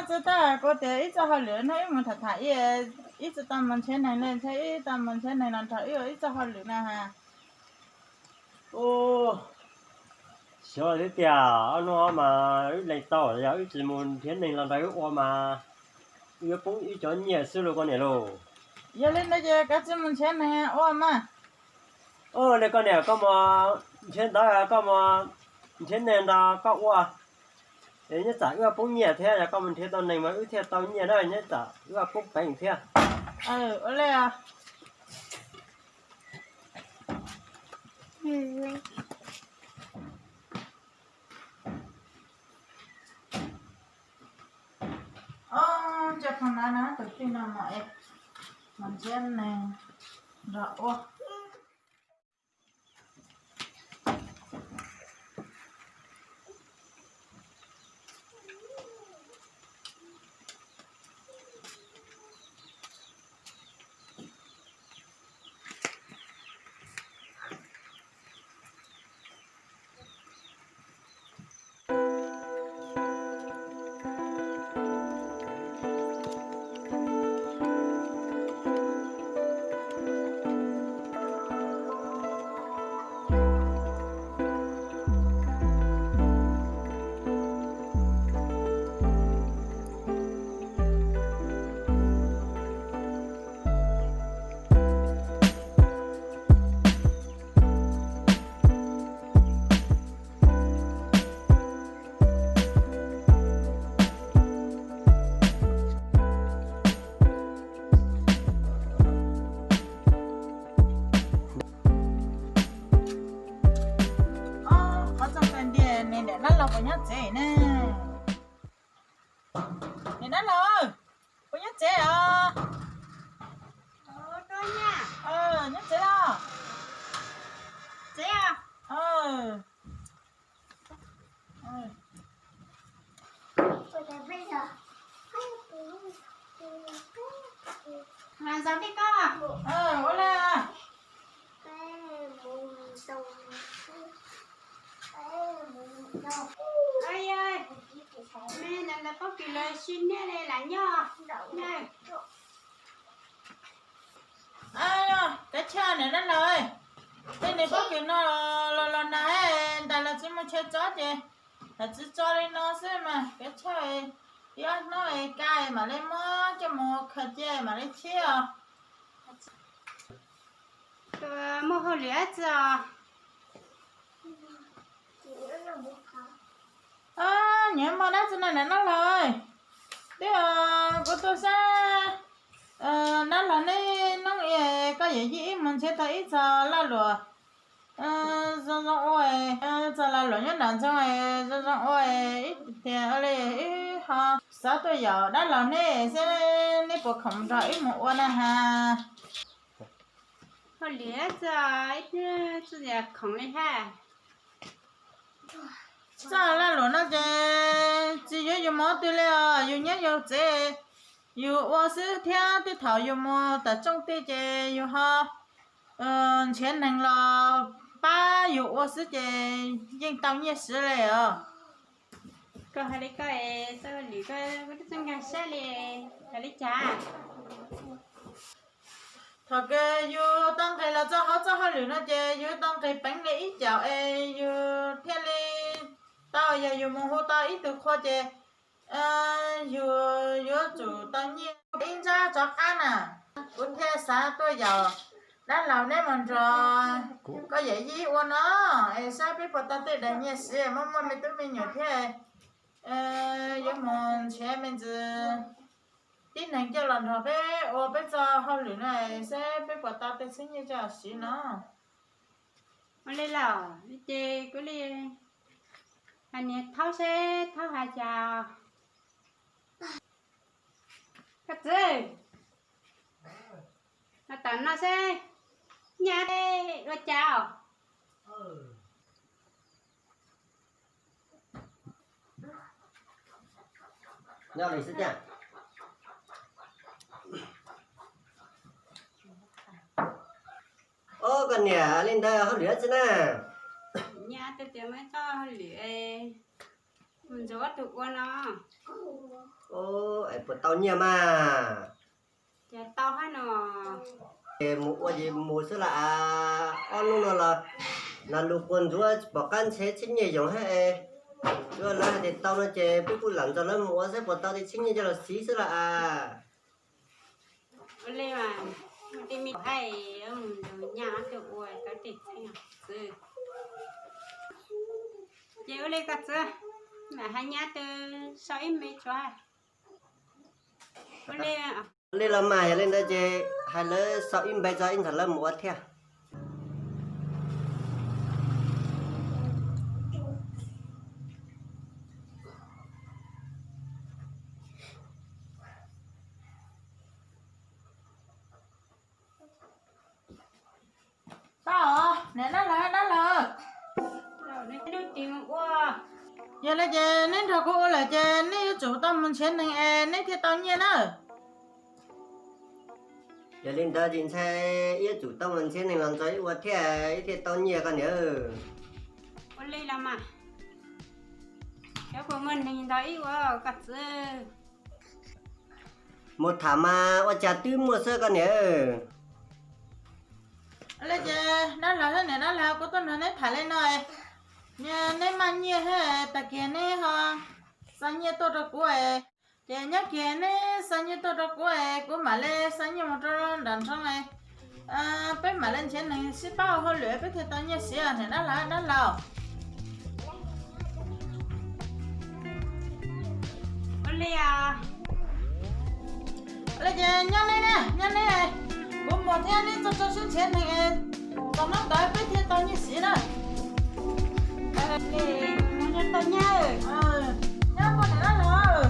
Txog tag kuv tias ib txoj hauj lwm no wb mus tham tham ib, ib tsis tau mus nrhiav neeg li, ntshe ib tau mus nrhiav neeg los nrog wb ua ib txoj hauj lwm na has. Xyov li tiag, ob hnub mas wb lees tau yog wb tsis mus nrhiav neeg los nrog wb ua mas wb yuav poob ib cov nyiaj xwb lauj koj niam lauj. Yog li ntawd ces koj tsis mus nrhiav neeg ua mas. Ua li koj niam, koj mus nrhiav ntawd, koj mus nrhiav neeg nrog koj ua, es nyob tsam wb poob nyiaj thiab, yog koj mus nrhiav tau neeg mas wb thiaj tau nyiaj na, nyob tsam wb poob peev thiab. Ua li. Ob, coj phau ntawv no tus tij no mus es, mus nrhiav neeg nrog ua. Qhov txog pes ntiag, niam dab laug puas nyob tsev ne? Niam dab laug, puas nyob tsev os? Nyob tsev los? Los zaum tej koj. Ua li. Me ntawd pob kws lawv sib niaj li lam nyob. Kav chawj niam dab laug, tej niag pob kws no los los nag, ntais los tsis muaj chaw tso ces lawv txiav tso li no xwb mas kav chawj, ib ob hnub es kaj mam li muab coj mus khaws cia mam li chib os. Muaj hauj lwm dab tsi os? Nyiam muaj dab tsi no niam dab laug? Twb kuv tuaj saib dab laug neb noob, koj yawm yij wb mus nrhiav tau ib txoj laj luam zoo zoo ua, txoj laj luam nyob nram ntxoov zoo zoo ua, ib tiag li wb ho xav tuaj yaum dab laug neb seb neb puas khoom nrog wb mus ua na has. Hauj lwm txoj, txoj khoom li hab. Txoj laj luam no ces tsis yuav yus mus twg li os, yus nyob yus tsev yus ua xwb thiab tej thaum yus mus tom tsooj tej ces yus ho nrhiav neeg los pab yus ua xwb ces yeej tau nyiaj siv li os. Koj hais li koj es txoj hauj lwm koj txoj nkag siab li, hais li cas? Thaum kawg yus tau nqis los txog hauv txoj hauj lwm no ces yus tau nqis peev li ib caum es yus thiaj li tau, yog yus mus hu tau ib tug qhua ces yus yuav tsum tau nyiaj ib nrab rov qab na. Kuv thiaj xav tuaj yaum dab laug neb mus nrog koj yawm yij ua no es saib peb puas tau tej daim nyiaj siv, muaj muaj me tub me nyuam thiab, yuav mus nrhiav me ntsis tib neeg coj los nrog peb ua peb txoj hauj lwm no saib peb puas tau tej txhiab nyiaj coj siv no. Ua li los ces kuv li hais niag Thaub seb Thaub hais cas. Koj txiv, los tom no seb nyab ua cas os. Nyob li xwb tiag. Ob, koj niam li ntawd hauj lwm dab tsi na? Nyab tias muaj ib txoj hauj lwm es Mus ntxuav ob tug ua no. Es puas tau nyiaj mas? Ces tau hab no. Ces mus ua ces mus xwb las as, ob hnub no los nas lus quas ntsuav tsis pom qab ntshe txheeb nyiaj yoos hab es, tsuav lawv hais tias tau no ces peb kuj lam nrog lawv mus ua saib puas tau tej txheeb nyiaj coj los siv xwb las as. Ua li mas, mus ti mi hais, mus ntxuav nyaj ob tug ua tau tej txheeb xwb. Ces ua li koj txiv, mam hais nyab tw sau ib npe tso. Ua li, ua li los mas yog li ntawd ces hais lawv sau ib npe tso ib ntxhais lawv mus ua thiab. Tau, niam dab laug, dab laug. Yog li ces neb nrog kuv ua lawm ces neb yuav tsum tau mus nrhiav neeg es neb thiaj tau nyiaj na. Yog li ntawd ces ntshai ib yuav tsum tau mus nrhiav neeg los nrog ib ua thiab ib thiaj tau nyiaj koj niam. Ua li los mas, cov puas muaj neeg nrog ib ua koj txiv? Mus tham mas ua cas twb muaj xwb koj niam. Ua li ces dab laug thiab niam dab laug, kuv tuaj nrog neb tham li no, neb maj nyiaj thiab tag kis neb ho xa nyiaj tuaj rau kuv, ces nyob kiag neb xa nyiaj tuaj rau kuv, kuv mam li xa nyiaj mus rau nram nroog, peb mam li nrhiav neeg sib pab ua hauj lwm peb thiaj tau nyiaj siv niam dab laug dab laug. Ua li, ua li ces nyob neb na, nyob neb, kuv mus thiab neb txog tso sib nrhiav neeg, txog hnub ntawd peb thiaj tau nyiaj siv na. Tau nyiaj. Nyob koj niam dab laug.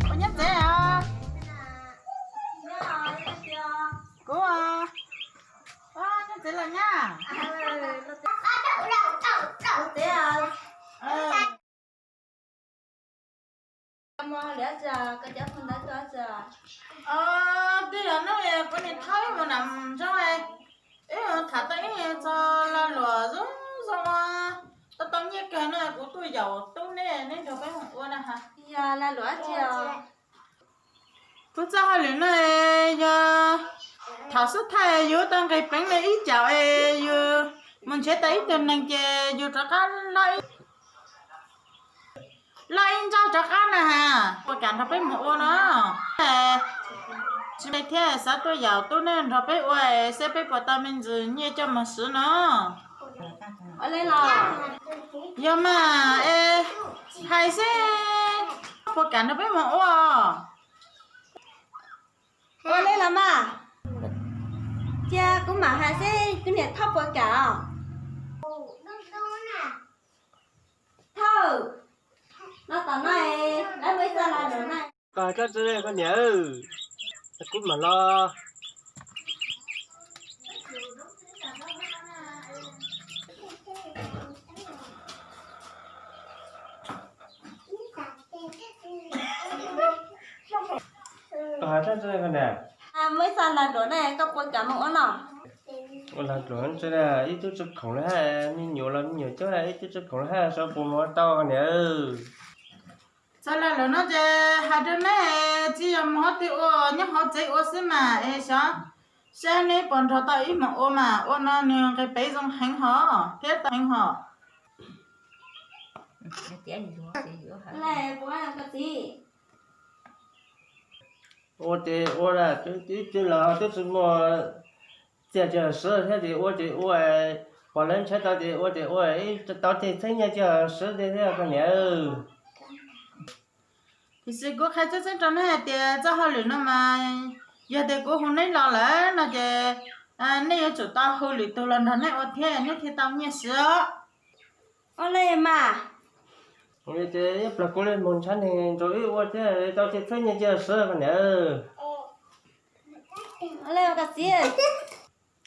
Ua nyob tsev os. Kuv nyob tsev los nyab. Twb yog hnub kuv niam thauj wb mus nram nroog, wb tham tau ib txog lag luam zoo zoo ua, tau tau nyiaj kawg no kuv tuaj yaum tub neb, neb nrog peb mus ua na has. Yog lag luam dab tsi os? Kuv txoj hauj lwm no yog thaum xub thawj yus tau nqis peev li ib caum es yus mus nrhiav tau ib tug neeg ces yus rov qab loj ib ntsauj rov qab na has. Puas kam nrog peb mus ua no? Tsis me thiab xav tuaj yaum tub neb nrog peb ua saib peb puas tau me ntsis nyiaj coj mus siv no. Yog mas es hais seb puas kam nrog peb mus ua. Ua li los mas, cia kuv mam hais seb kuv niam thauj puas kam os. Thauj, no tom no, lawv muaj ib txoj lag luam na. Koj hais txog koj niam, kuv mam los. Koj hais txog koj niam, muaj ib txoj lag luam ne, koj puas kam mus ua no? Ua lag luam ntse, ib tug tsis khoom li hab, me nyuam los me nyuam coob, ib tug tsis khoom li hab, xyov puas mus ua tau niam. Txoj lag luam no ces hais rau neb, tsis yog mus hauv twg ua, nyob hauv tsev ua xwb mas es xyov seb neb puas nrog tau ib hmos ua mas ua no nws nqis peev zoo heev hos thiab tau heev hos. Ua ces ua, ib tug los twb tsis muaj txiaj coj siv thiab ces ua ces ua, pom lawv nrhiav tau ces ua ces ua, ib tau tej txheeb nyiaj coj siv thiab koj niam. Tiam sis kuv qhia tseeb tseeb rau neb hais tias txoj hauj lwm no mas yog tias kuv hu neb los lawm no ces Nej yuav tsum tau hu lwm tus los nrog nej ua thiab nej thiaj tau nyiaj siv os. Ua li mas. Ces ib plag kuv li mus ntshab neeg rau wb ua thiab tau tej txhiab nyiaj cia siv koj niam. Ua li koj txiv.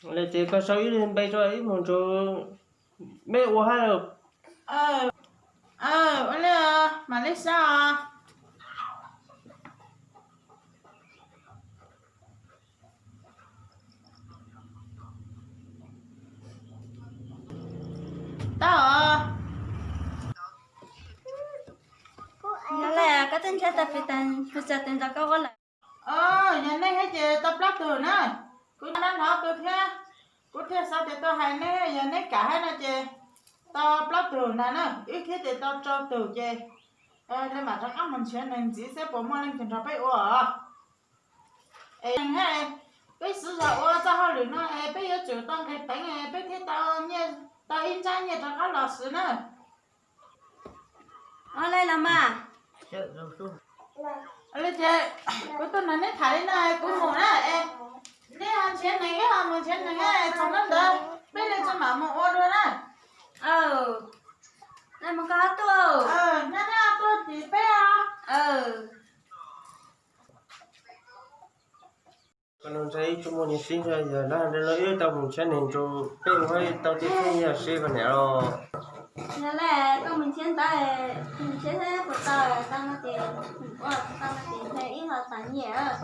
Ua li ces koj sau ib npe rau wb mus nrog peb ua hab. Ua li mam li sau os. Tau os. Yog li koj twb ntshai tas pis tas kuv txawm tes nrog koj ua lawm. Yog nej thiab ces tau plaub tug na. Kuv nab hnov kuv thiab, kuv thiaj xav tias tau hais nej, yog nej kam hab no ces tau plaub tug ntag na, wb thiab ces tau rau tug ces li mam rov qab mus nrhiav neeg ntxiv saib puas muaj leej twg nrog peb ua os. Es neeg hab, peb sawv daws ua txoj hauj lwm no es peb yuav tsum tau nqis peev es peb thiaj tau nyiaj, tau ib nrab nyiaj rov qab los xwb na. Ua li los mas. Ua li ces kuv tuaj nrog neb tham li no kuv mus na es neb ho nrhiav neeg, wb ho mus nrhiav neeg na, txog hnub ntawd peb li tso mam mus ua dua na. Neb mus koj tuaj, neb tuaj tim peb os. Koj ntshai ib tsoom muaj niam txiv yog lawv hais li no wb tau mus nrhiav neeg rau peb ua tau tej txhiab nyiaj siv koj niam os. Yog li koj mus nrhiav ntawd, mus nrhiav puas tau tau no ces ua, tsis tau no ces nrhiav ib los tag nyiaj.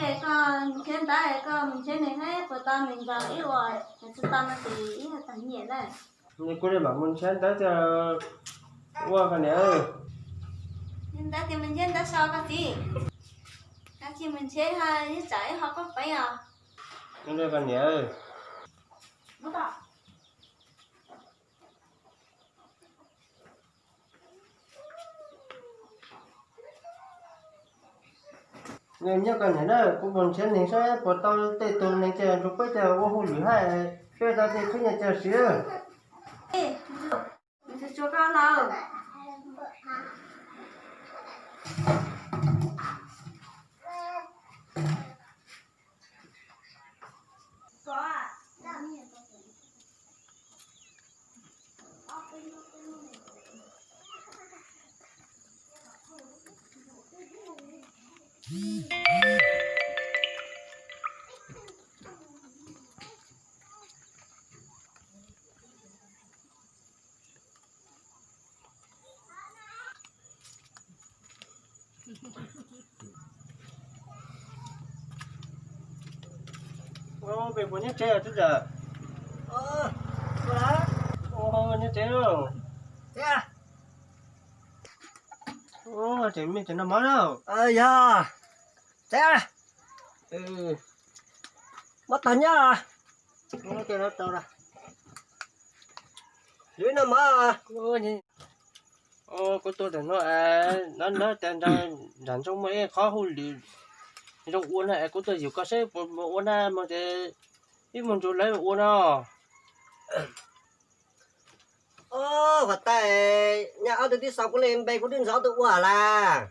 Yog koj mus nrhiav ntawd koj mus nrhiav neeg thiab puas tau neeg nrog wb ua, tsis tau no ces ib los tag nyiaj na. Kuv li mam mus nrhiav ntawd thiaj ua koj niam. Ntawd ces mus nrhiav ntawd so koj txiv. Koj tsis mus nrhiav ho ib tsam ib ho pab peev os. Koj niam. Nyob koj niam na, kuv mus nrhiav neeg saib puas tau tej tug neeg ces nrog peb coj ua hauj lwm hab, peb tau tej txhiab nyiaj coj siv. Peb puas nyob tsev os tub tawm? Nyob tsev lauj. Tsev me tsev noj mov lauj. Yog, tsev. Muab tag nyob. Lwm no mov. Kuv tuaj tag no, no no tas nram nroog muaj ib qhov hauj lwm zoo ua na es kuv tuaj yug koj saib puas ua na mog ces wb mus nrug lawv ua no. Ua tas, nyaj ob tug tib xaus kuv li npe kuv twb ntxov ob tug ua lawm.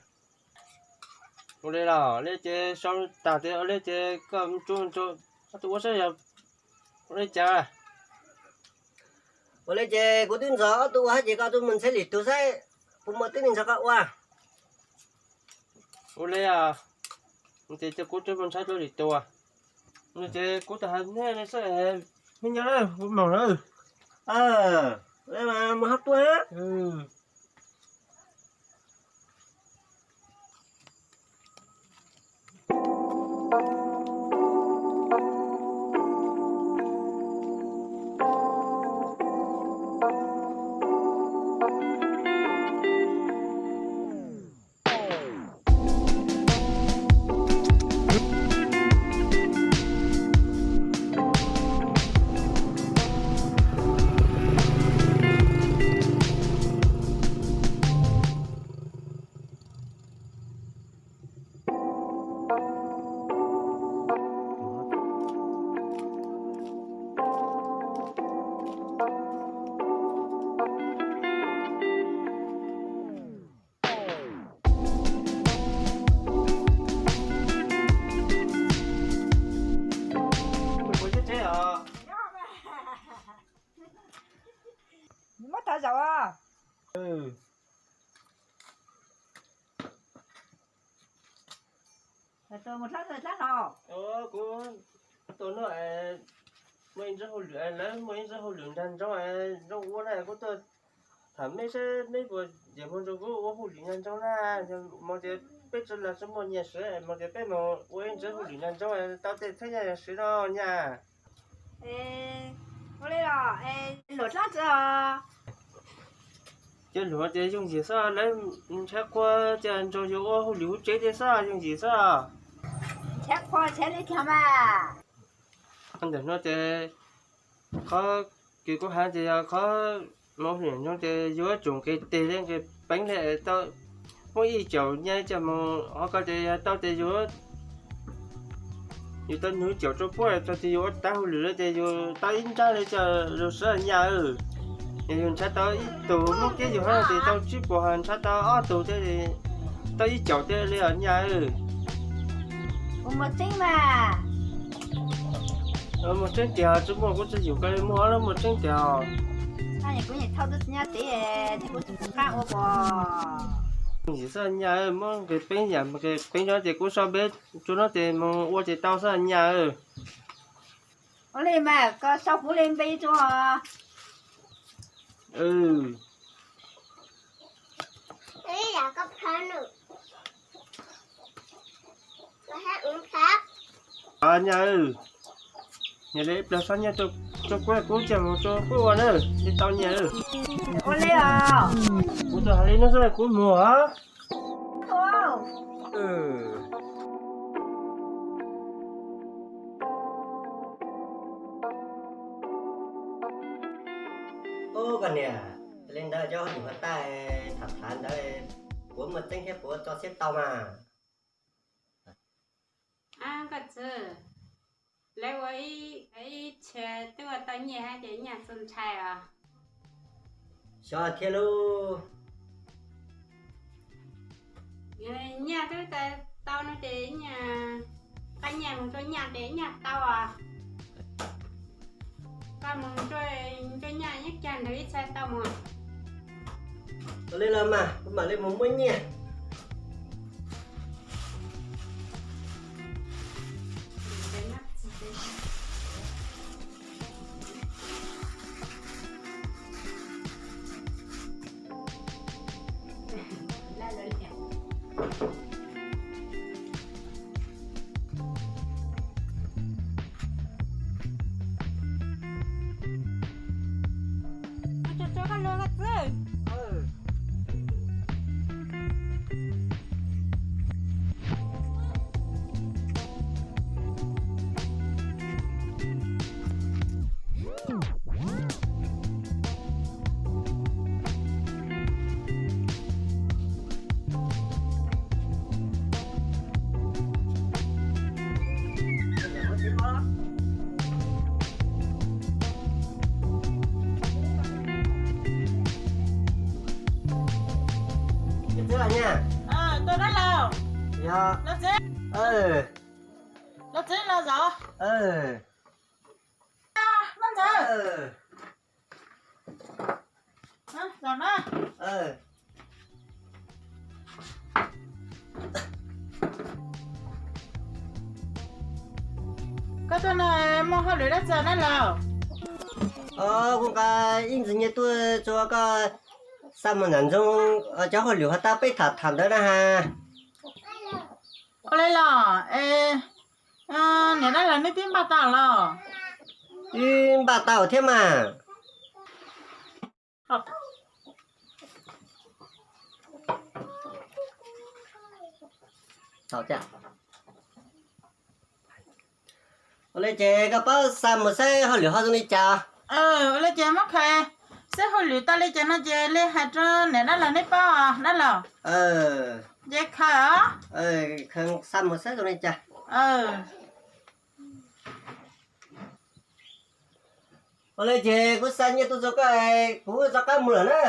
Ua li los li ces sau tag tias ua li ces koj mus tsuj ob tug ua saib yog ua li cas. Ua li ces kuv twb ntxov ob tug ua hab ces koj tsuas mus ntshai lwm tus saib puas muaj tib neeg nrog koj ua. Ua li os, ces kuv tsuas mus ntshai rau lwm tus. Ces kuv tau hais nej saib, me nyuam, kuv moog lawm. Mus hab tuaj. Mus dlaab dlaab hlo. Kuv tuaj no, muaj ib ntsib hauj lwm, lawv muaj ib ntsib hauj lwm nraag ntsoov zoo ua na, kuv tuaj tham mej saib mej puas nyiam moog nrug kuv ua hauj lwm nraag ntsoov na. Moog tias peb tsi laag tsi muaj nyaj siv, moog tias peb moog ua ib ntsib hauj lwm nraag ntsoov tau tej txheeb nyaj siv no nyaj. Ua li los luam dlaab tsi os? Cov luam ces yooj yim xwb, lawv nrhav qua ces nrug yus ua hauj lwm huv tsev tej xwb, yooj yim xwb. Nrhav qua nrhav li cas mas? Ntawm no ces qhov kws kuv has ces yog qhov moog hauj lwm no ces yuav tsum nqis teg li nqis peev li tau muaj ib caum nyaj coj moog, ho ko ces yog tau ces yus, yus tau nug caum rua puab txug tias yus ua tau hauj lwm lawm ces yus tau ib nrab li coj lug siv nyaj. Yog yus nrhav tau ib tug Hmoob Kiab yug hab ces tau tsib puas, ho nrhav tau ob tug thiab tau ib caum thiab li os nyaj. Ua muaj tseeb mas. Muaj tseeb tiag, tsi muaj kuv tsi yum koj li muag, muaj tseeb tiag. Kuv nyiam thauj tub txiv nyab tid, kuv tsi pum qab ua puas. Yim xwb nyaj, muab nqis peev yam nqis peev rau ces kuv sau npe rua no ces moog ua ces tau xwb nyaj. Ua li mas koj sau kuv li npe rua. Nyaj, nyaj li ib plag xab nyaj rua kuv, kuv coj moog rua puab ua na, li tau nyaj. Ua li os. Kuv tsuas has li no xwb, kuv moog os. Ub, koj niam, li ntawd cov hauj lwm huv tag tham tham ntawd, puas muaj tseeb thiab puas tso siab tau mas? Koj txiv, lawv ua ib txhia twb ua tau nyaj hab ces nyaj txaus ntshai os. Xyov thiab lauj. Nyaj twb tau no ces nyaj, qab nyaj moog rua nyaj ces nyaj tau os. Koj moog rua nyaj ib cag ntawd ib txhia tau moog. Ua li los mas kuv mam li moog muab nyaj. Txiv los nyaj. Tuaj dab laug. Yog. Los txiv. Los txiv los zov. Noj ntxawg. Zov na. Koj tuaj no muaj hauj lwm dab tsi dab laug? Kuv nqa ib ntxiv nyiaj tuaj rua koj xa mus nram nroog, cov hauj lwm huv tag peb tham tham ntawd na has. Ua li los es niam dab laug nej twb npaj tau los? Twb npaj tau thiab mas. Ua li ces koj pab xa mus saib hauj lwm ho zoo li cas. Ua li ces muab khaws, saib hauj lwm tau li cas no ces li hais rau niam dab laug neb paub dab laug. Ces khaws os. Xa mus saib zoo li cas. Ua li ces kuv xa nyiaj tuaj rau koj, kuv rov qab mus lawm na.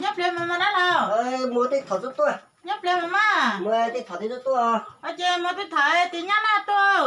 Nyob pliag mas mas dab laug. Mus tej thaum tuaj tuaj. Nyob pliag mas mas. Mus tej thaum tuaj tuaj. Ces mus tej thaum tig nyab na tuaj.